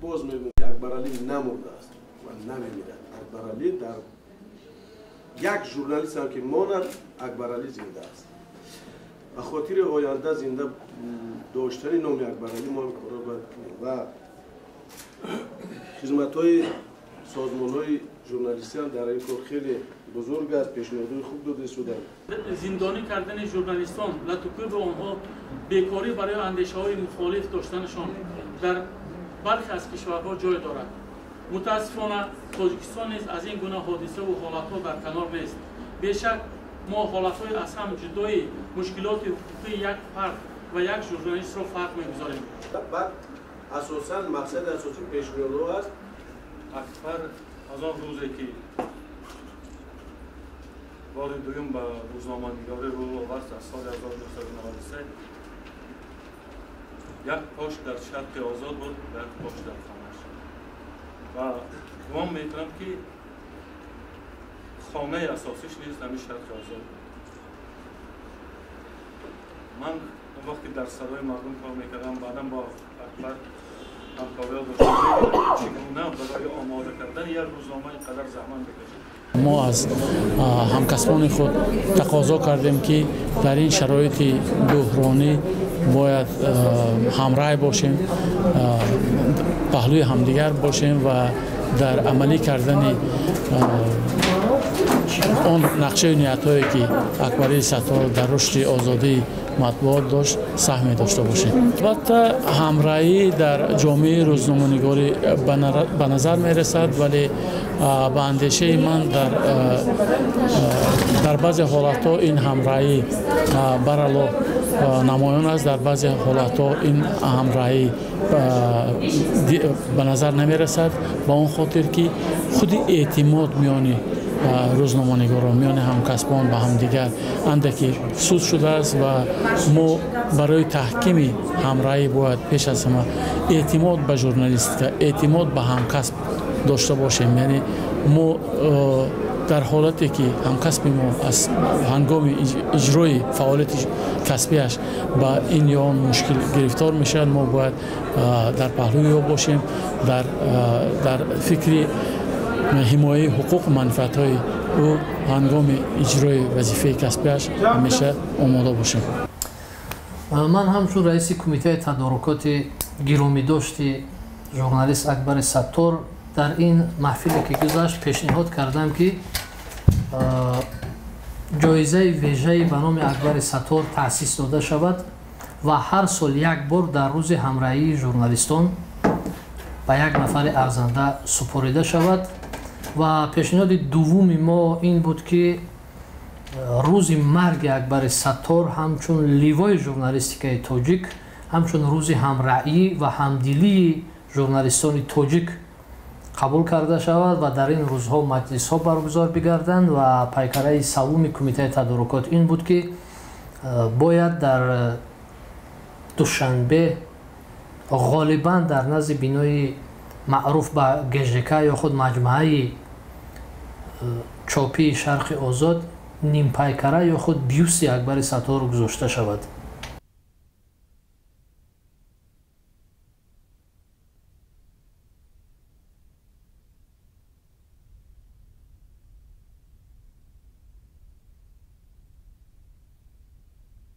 Боз мегӯям, ки Акбаралӣ намурдааст ва намемирад. Акбаралӣ дар як журналист ҳам ки монад, Акбаралӣ зинда аст. Ба хотири оянда зинда доштани номи Акбаралӣ мо ин корро бояд кунем ва хизматҳои созмонҳои журналистӣ ҳам дар ин кор хеле бузург аст, пешниҳодҳои хуб дода шуданд. Зиндонӣ кардани журналистон, латукӯби онҳо, бекорӣ барои андешаҳои мухолиф доштанашон дар бархе аз кишварҳо ҷой дорад. Мутаассифона, Тоҷикистон низ аз ин гуна ҳодисаву ҳолатҳо дар канор нест. Бешак, мо ҳолатҳои аз ҳам ҷудои мушкилоти ҳуқуқии як фард ва як журналистро фарқ мегузорем. Баъд асосан мақсади асосӣ пешниҳодҳо аст. Акбар аз он рӯзе ки бори дуюм ба рӯзноманигорӣ рӯ овард, аз соли 1993, як пош дар Шарқи Озод буд, як пош дар хонаш, ва гумон мекунам, ки хонаи асосиш низ ҳамин Шарқи Озод буд. Ман он вақте дар Садои мардум кор мекардам, баъдан бо Акбар ҳамкориҳо доштам, чӣ гуна барои омода кардани як рӯзнома ин қадар заҳмат мекашид. Мо аз ҳамкасбони худ тақозо кардем, ки дар ин шароити буҳронӣ бояд ҳамрай бошем, паҳлӯи ҳамдигар бошем ва дар амалӣ кардани он нақшаю ниятҳое, ки Акбарии Саттор дар рушди озодии матбуот дошт, саҳме дошта бошем. Албатта, ҳамраҳӣ дар ҷомеаи рӯзноманигорӣ ба назар мерасад, вале ба андешаи ман дар баъзе ҳолатҳо ин ҳамраҳӣ барало намоён аст, дар баъзе ҳолатҳо ин ҳамраҳӣ ба назар намерасад, ба он хотир ки худи эътимод миёни рӯзноманигорон, миёни ҳамкасбон ба ҳамдигар андаке суст шудааст ва мо барои таҳкими ҳамраҳӣ бояд пеш аз ҳама эътимод ба журналистика, эътимод ба ҳамкасб дошта бошем. Яъне мо дар ҳолате ки ҳамкасби мо аз ҳангоми иҷрои фаъолияти касбиаш ба ин ё он мушкил гирифтор мешавад, мо бояд дар паҳлӯи ӯ бошем, дар фикри ҳимояи ҳуқуқу манфиатҳои ӯ ҳангоми иҷрои вазифаи касбиаш ҳамеша омода бошем. Ман ҳамчун раиси кумитаи тадорукоти гиромидошти журналист Акбари Саттор дар ин маҳфиле ки гузашт, пешниҳод кардам, ки ҷоизаи вежаи ба номи Акбари Саттор таъсис дода шавад ва ҳар сол як бор дар рӯзи ҳамраҳии журналистон ба як нафари арзанда супорида шавад. Ва пешниҳоди дуввуми мо ин буд, ки рӯзи марги Акбари Саттор ҳамчун ливои журналистикаи тоҷик, ҳамчун рӯзи ҳамраъӣ ва ҳамдилии журналистони тоҷик қабул карда шавад ва дар ин рӯзҳо маҷлисҳо баргузор бигарданд. Ва пайкараи саввуми кумитаи тадорукот ин буд, ки бояд дар Душанбе, ғолибан дар назди бинои маъруф ба ГЖК ё худ маҷмӯаи чопии Шарқи Озод, нимпайкара ё худ бюсти Акбари Саттору гузошта шавад.